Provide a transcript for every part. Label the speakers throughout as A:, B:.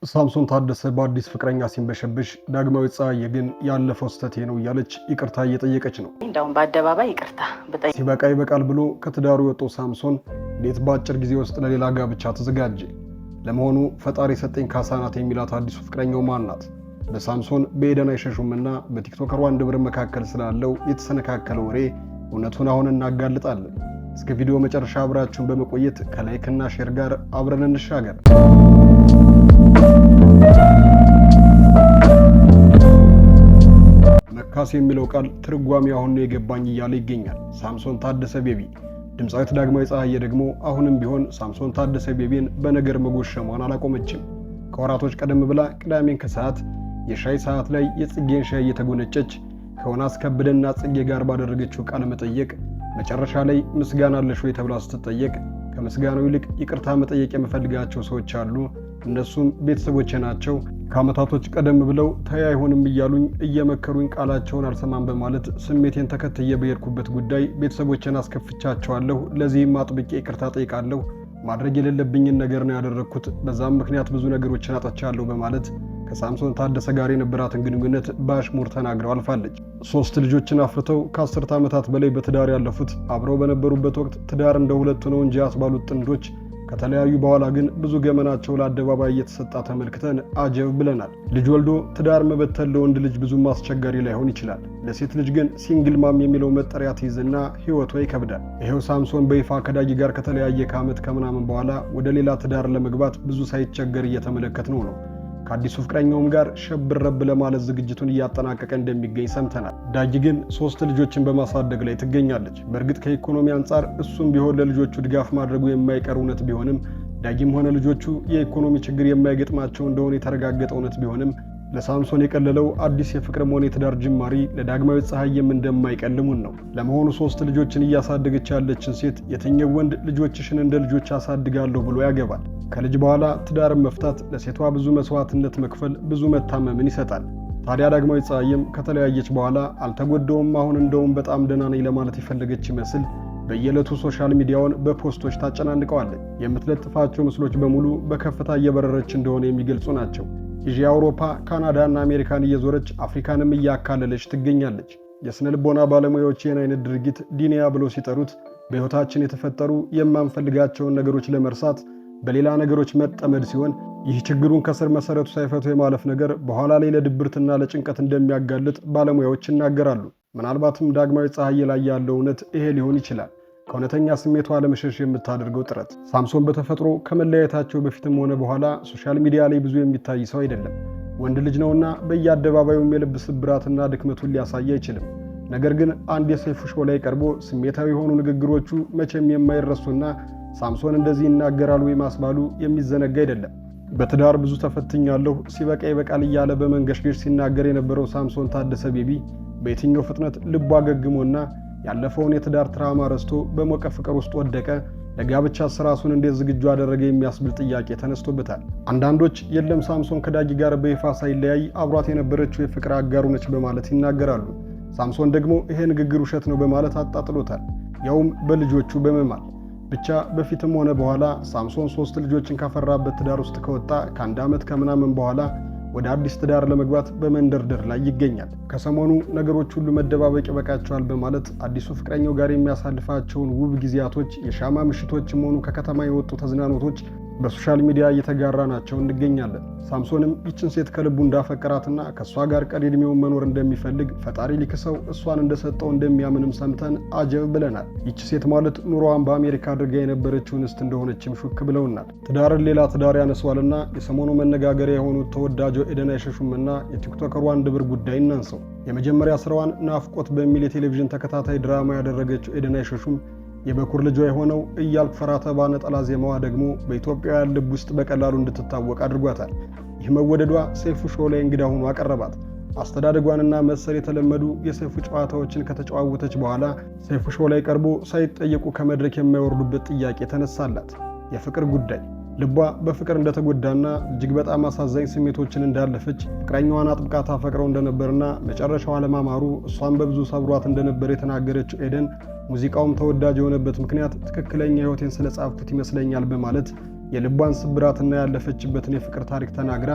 A: ሳምሶን ታደሰ በአዲስ ፍቅረኛ ሲንበሸብሽ፣ ዳግማዊት ፀሐዬ ግን ያለፈው ስህተቴ ነው እያለች ይቅርታ እየጠየቀች ነው።
B: እንደውም በአደባባይ ይቅርታ ብጠይቅ
A: ሲበቃ ይበቃል ብሎ ከትዳሩ የወጣው ሳምሶን እንዴት በአጭር ጊዜ ውስጥ ለሌላ ጋብቻ ተዘጋጀ? ለመሆኑ ፈጣሪ ሰጠኝ ካሳ ናት የሚላት አዲሱ ፍቅረኛው ማን ናት? በሳምሶን በኤደን አይሸሹምና በቲክቶከሯ አንድብር መካከል ስላለው የተሰነካከለ ወሬ እውነቱን አሁን እናጋልጣለን። እስከ ቪዲዮ መጨረሻ አብራችሁን በመቆየት ከ like ና share ጋር አብረን እንሻገር። መካስ የሚለው ቃል ትርጓሜ አሁን ነው የገባኝ እያለ ይገኛል ሳምሶን ታደሰ ቤቢ። ድምፃዊት ዳግማዊ ፀሐዬ ደግሞ አሁንም ቢሆን ሳምሶን ታደሰ ቤቢን በነገር መጎሸሟን አላቆመችም። ከወራቶች ቀደም ብላ ቅዳሜን ከሰዓት የሻይ ሰዓት ላይ የጽጌን ሻይ እየተጎነጨች ከዮናስ ከበደና ጽጌ ጋር ባደረገችው ቃለ መጠየቅ መጨረሻ ላይ ምስጋና አለሽ ወይ ተብላ ስትጠየቅ ከምስጋናው ይልቅ ይቅርታ መጠየቅ የምፈልጋቸው ሰዎች አሉ፣ እነሱም ቤተሰቦቼ ናቸው። ከዓመታቶች ቀደም ብለው ተይ አይሆንም እያሉኝ እየመከሩኝ ቃላቸውን አልሰማም በማለት ስሜቴን ተከትዬ በሄድኩበት ጉዳይ ቤተሰቦቼን አስከፍቻቸዋለሁ። ለዚህም አጥብቄ ይቅርታ ጠይቃለሁ። ማድረግ የሌለብኝን ነገር ነው ያደረግኩት። በዛም ምክንያት ብዙ ነገሮችን አጥቻለሁ በማለት ከሳምሶን ታደሰ ጋር የነበራትን ግንኙነት በአሽሙር ተናግረው አልፋለች። ሶስት ልጆችን አፍርተው ከ10 ዓመታት በላይ በትዳር ያለፉት አብረው በነበሩበት ወቅት ትዳር እንደ ሁለቱ ነው እንጂ ያስባሉት ጥንዶች ከተለያዩ በኋላ ግን ብዙ ገመናቸው ለአደባባይ እየተሰጣ ተመልክተን አጀብ ብለናል። ልጅ ወልዶ ትዳር መበተን ለወንድ ልጅ ብዙም አስቸጋሪ ላይሆን ይችላል። ለሴት ልጅ ግን single mom የሚለው መጠሪያ ትይዝና ሕይወቷ ይከብዳል። ይሄው ሳምሶን በይፋ ከዳጊ ጋር ከተለያየ ከዓመት ከምናምን በኋላ ወደ ሌላ ትዳር ለመግባት ብዙ ሳይቸገር እየተመለከትነው ነው። ከአዲሱ ፍቅረኛውም ጋር ሸብረብ ለማለት ዝግጅቱን እያጠናቀቀ እንደሚገኝ ሰምተናል። ዳጊ ግን ሶስት ልጆችን በማሳደግ ላይ ትገኛለች። በእርግጥ ከኢኮኖሚ አንጻር እሱም ቢሆን ለልጆቹ ድጋፍ ማድረጉ የማይቀር እውነት ቢሆንም ዳጊም ሆነ ልጆቹ የኢኮኖሚ ችግር የማይገጥማቸው እንደሆነ የተረጋገጠ እውነት ቢሆንም ለሳምሶን የቀለለው አዲስ የፍቅርም ሆነ የትዳር ጅማሪ ለዳግማዊት ፀሐዬም እንደማይቀልሙን ነው። ለመሆኑ ሶስት ልጆችን እያሳደገች ያለችን ሴት የትኛው ወንድ ልጆችሽን እንደ ልጆች አሳድጋለሁ ብሎ ያገባል? ከልጅ በኋላ ትዳርን መፍታት ለሴቷ ብዙ መስዋዕትነት መክፈል፣ ብዙ መታመምን ይሰጣል። ታዲያ ዳግማዊት ፀሐዬም ከተለያየች በኋላ አልተጎዳውም፣ አሁን እንደውም በጣም ደህና ነኝ ለማለት የፈለገች ይመስል በየዕለቱ social media ውን በ post ኦች ታጨናንቀዋለች። የምትለጥፋቸው ምስሎች በሙሉ በከፍታ እየበረረች እንደሆነ የሚገልጹ ናቸው። ኤዥያ፣ አውሮፓ፣ ካናዳ እና አሜሪካን እየዞረች አፍሪካንም እያካለለች ትገኛለች። የስነ ልቦና ባለሙያዎች ይህን አይነት ድርጊት denial ብለው ሲጠሩት በሕይወታችን የተፈጠሩ የማንፈልጋቸውን ነገሮች ለመርሳት በሌላ ነገሮች መጠመድ ሲሆን ይህ ችግሩን ከስር መሰረቱ ሳይፈቱ የማለፍ ነገር በኋላ ላይ ለድብርትና ለጭንቀት እንደሚያጋልጥ ባለሙያዎች ይናገራሉ። ምናልባትም ዳግማዊ ፀሐዬ ላይ ያለው እውነት ይሄ ሊሆን ይችላል። ከእውነተኛ ስሜቷ ለመሸሽ የምታደርገው ጥረት። ሳምሶን በተፈጥሮ ከመለያየታቸው በፊትም ሆነ በኋላ social media ላይ ብዙ የሚታይ ሰው አይደለም። ወንድ ልጅ ነውና በየአደባባዩም የልብ ስብራትና ድክመቱን ሊያሳይ አይችልም። ነገር ግን አንድ የሰይፉ show ላይ ቀርቦ ስሜታዊ የሆኑ ንግግሮቹ መቼም የማይረሱና ሳምሶን እንደዚህ ይናገራል ወይ ማስባሉ የሚዘነጋ አይደለም። በትዳር ብዙ ተፈትኛለሁ፣ ሲበቃ ይበቃል እያለ በመንገሽገሽ ሲናገር የነበረው ሳምሶን ታደሰ ቤቢ በየትኛው ፍጥነት ልቡ አገግሞና ያለፈውን የትዳር trauma ረስቶ በሞቀ ፍቅር ውስጥ ወደቀ? ለጋብቻ ራሱን እንዴት ዝግጁ አደረገ? የሚያስብል ጥያቄ ተነስቶበታል። አንዳንዶች የለም ሳምሶን ከዳጊ ጋር በይፋ ሳይለያይ አብሯት የነበረችው የፍቅር አጋሩ ነች በማለት ይናገራሉ። ሳምሶን ደግሞ ይሄ ንግግር ውሸት ነው በማለት አጣጥሎታል። ያውም በልጆቹ በመማል። ብቻ በፊትም ሆነ በኋላ ሳምሶን ሶስት ልጆችን ካፈራበት ትዳር ውስጥ ከወጣ ከአንድ ዓመት ከምናምን በኋላ ወደ አዲስ ትዳር ለመግባት በመንደርደር ላይ ይገኛል። ከሰሞኑ ነገሮች ሁሉ መደባበቅ ይበቃቸዋል በማለት አዲሱ ፍቅረኛው ጋር የሚያሳልፋቸውን ውብ ጊዜያቶች፣ የሻማ ምሽቶችም ሆኑ ከከተማ የወጡ ተዝናኖቶች በ social media እየተጋራናቸው እንገኛለን። ሳምሶንም ይችን ሴት ከልቡ እንዳፈቀራትና ከእሷ ጋር ቀሪ ዕድሜውን መኖር እንደሚፈልግ ፈጣሪ ሊክሰው እሷን እንደሰጠው እንደሚያምንም ሰምተን አጀብ ብለናል። ይች ሴት ማለት ኑሮዋን በአሜሪካ አድርጋ የነበረችው እንስት እንደሆነችም ሹክ ብለውናል። ትዳርን ሌላ ትዳር ያነሷልና የሰሞኑ መነጋገሪያ የሆኑት ተወዳጇ ኤደን አይሸሹምና የቲክቶከሯ አንድብር ጉዳይ እናንሰው። የመጀመሪያ ስራዋን ናፍቆት በሚል የቴሌቪዥን ተከታታይ ድራማ ያደረገችው ኤደን አይሸሹም የበኩር ልጇ የሆነው እያልኩ ፈራተባ ነጠላ ዜማዋ ደግሞ በኢትዮጵያውያን ልብ ውስጥ በቀላሉ እንድትታወቅ አድርጓታል። ይህ መወደዷ ሰይፉ show ላይ እንግዳ ሆኖ አቀረባት። አስተዳደጓንና መሰል የተለመዱ የሰይፉ ጨዋታዎችን ከተጨዋወተች በኋላ ሰይፉ show ላይ ቀርቦ ሳይጠየቁ ከመድረክ የማይወርዱበት ጥያቄ ተነሳላት። የፍቅር ጉዳይ። ልቧ በፍቅር እንደተጎዳና እጅግ በጣም አሳዛኝ ስሜቶችን እንዳለፈች፣ ፍቅረኛዋን አጥብቃ ታፈቅረው እንደነበርና መጨረሻው አለማማሩ እሷን በብዙ ሰብሯት እንደነበር የተናገረችው ኤደን ሙዚቃውም ተወዳጅ የሆነበት ምክንያት ትክክለኛ ሕይወቴን ስለጻፍኩት ይመስለኛል በማለት የልቧን ስብራትና ያለፈችበትን የፍቅር ታሪክ ተናግራ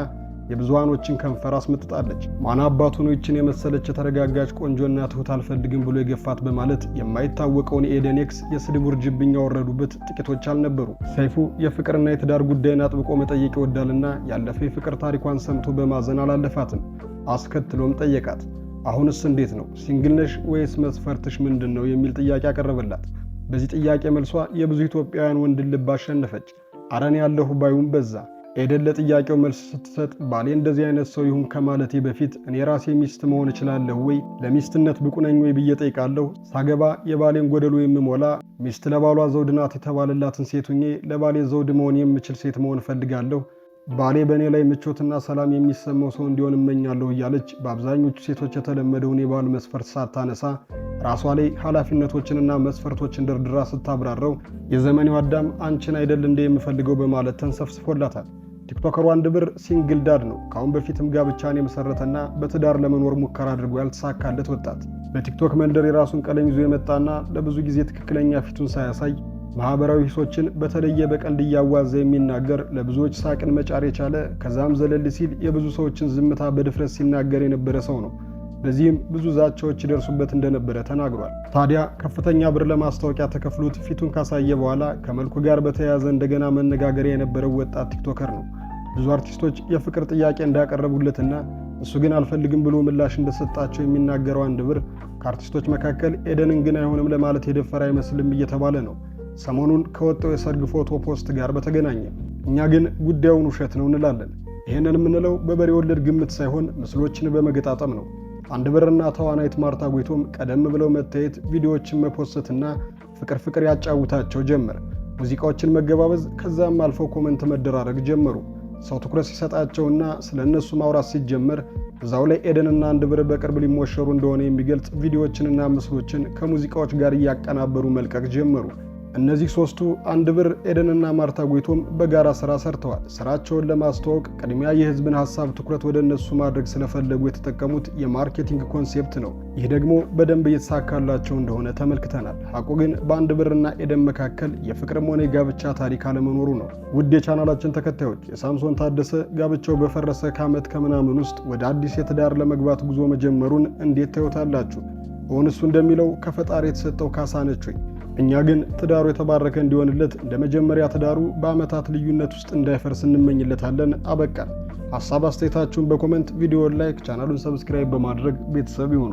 A: የብዙሃኖችን ከንፈር አስመጥጣለች። ማን አባቱ ነው ይችን የመሰለች የተረጋጋች ቆንጆና ትሁት አልፈልግም ብሎ የገፋት በማለት የማይታወቀውን የኤደን ex የስድብ ውርጅብኝ ያወረዱበት ጥቂቶች አልነበሩ። ሰይፉ የፍቅርና የትዳር ጉዳይን አጥብቆ መጠየቅ ይወዳልና ያለፈ የፍቅር ታሪኳን ሰምቶ በማዘን አላለፋትም። አስከትሎም ጠየቃት። አሁንስ እንዴት ነው፣ single ነሽ ወይስ መስፈርትሽ ምንድን ነው የሚል ጥያቄ አቀረበላት። በዚህ ጥያቄ መልሷ የብዙ ኢትዮጵያውያን ወንድ ልብ አሸነፈች። አረን ያለሁ ባዩም በዛ። ኤደን ለጥያቄው መልስ ስትሰጥ ባሌ እንደዚህ አይነት ሰው ይሁን ከማለቴ በፊት እኔ ራሴ ሚስት መሆን እችላለሁ ወይ፣ ለሚስትነት ብቁ ነኝ ወይ ብዬ ጠይቃለሁ። ሳገባ የባሌን ጎደሎ የምሞላ፣ ሚስት ለባሏ ዘውድ ናት የተባለላትን ሴት ሁኜ ለባሌ ዘውድ መሆን የምችል ሴት መሆን እፈልጋለሁ። ባሌ በእኔ ላይ ምቾትና ሰላም የሚሰማው ሰው እንዲሆን እመኛለሁ እያለች በአብዛኞቹ ሴቶች የተለመደውን የባል መስፈርት ሳታነሳ ራሷ ላይ ኃላፊነቶችንና መስፈርቶችን ደርድራ ስታብራረው የዘመኔው አዳም አንቺን አይደል እንደ የምፈልገው በማለት ተንሰፍስፎላታል። ቲክቶከሩ አንድ ብር single dad ነው። ከአሁን በፊትም ጋብቻን የመሰረተና በትዳር ለመኖር ሙከራ አድርጎ ያልተሳካለት ወጣት፣ በቲክቶክ መንደር የራሱን ቀለም ይዞ የመጣና ለብዙ ጊዜ ትክክለኛ ፊቱን ሳያሳይ ማህበራዊ ሂሶችን በተለየ በቀልድ እያዋዛ የሚናገር፣ ለብዙዎች ሳቅን መጫር የቻለ፣ ከዛም ዘለል ሲል የብዙ ሰዎችን ዝምታ በድፍረት ሲናገር የነበረ ሰው ነው። በዚህም ብዙ ዛቻዎች ይደርሱበት እንደነበረ ተናግሯል። ታዲያ ከፍተኛ ብር ለማስታወቂያ ተከፍሎት ፊቱን ካሳየ በኋላ ከመልኩ ጋር በተያያዘ እንደገና መነጋገሪያ የነበረው ወጣት ቲክቶከር ነው። ብዙ አርቲስቶች የፍቅር ጥያቄ እንዳቀረቡለትና እሱ ግን አልፈልግም ብሎ ምላሽ እንደሰጣቸው የሚናገረው አንድ ብር ከአርቲስቶች መካከል ኤደንን ግን አይሆንም ለማለት የደፈረ አይመስልም እየተባለ ነው፣ ሰሞኑን ከወጣው የሰርግ ፎቶ post ጋር በተገናኘ። እኛ ግን ጉዳዩን ውሸት ነው እንላለን። ይህንን የምንለው በበሬ ወለድ ግምት ሳይሆን ምስሎችን በመገጣጠም ነው። አንድ ብርና ተዋናይት ማርታ ጎይቶም ቀደም ብለው መታየት፣ ቪዲዮዎችን መፖሰትና ፍቅር ፍቅር ያጫውታቸው ጀመር። ሙዚቃዎችን መገባበዝ፣ ከዛም አልፈው comment መደራረግ ጀመሩ። ሰው ትኩረት ሲሰጣቸውና ስለ እነሱ ማውራት ሲጀመር እዛው ላይ ኤደንና አንድ ብር በቅርብ ሊሞሸሩ እንደሆነ የሚገልጽ ቪዲዮዎችንና ምስሎችን ከሙዚቃዎች ጋር እያቀናበሩ መልቀቅ ጀመሩ። እነዚህ ሶስቱ አንድ ብር፣ ኤደንና ማርታ ጎይቶም በጋራ ስራ ሰርተዋል። ስራቸውን ለማስተዋወቅ ቅድሚያ የህዝብን ሀሳብ ትኩረት ወደ እነሱ ማድረግ ስለፈለጉ የተጠቀሙት የ marketing concept ነው። ይህ ደግሞ በደንብ እየተሳካላቸው እንደሆነ ተመልክተናል። ሀቁ ግን በአንድ ብርና ኤደን መካከል የፍቅርም ሆነ የጋብቻ ታሪክ አለመኖሩ ነው። ውድ የቻናላችን ተከታዮች፣ የሳምሶን ታደሰ ጋብቻው በፈረሰ ከዓመት ከምናምን ውስጥ ወደ አዲስ የትዳር ለመግባት ጉዞ መጀመሩን እንዴት ታዩታላችሁ? እውን እሱ እንደሚለው ከፈጣሪ የተሰጠው ካሳ ነች ወይ? እኛ ግን ትዳሩ የተባረከ እንዲሆንለት፣ እንደ መጀመሪያ ትዳሩ በዓመታት ልዩነት ውስጥ እንዳይፈርስ እንመኝለታለን። አበቃን። ሀሳብ አስተያየታችሁን በ comment፣ ቪዲዮን like፣ ቻናሉን subscribe በማድረግ ቤተሰብ ይሁኑ።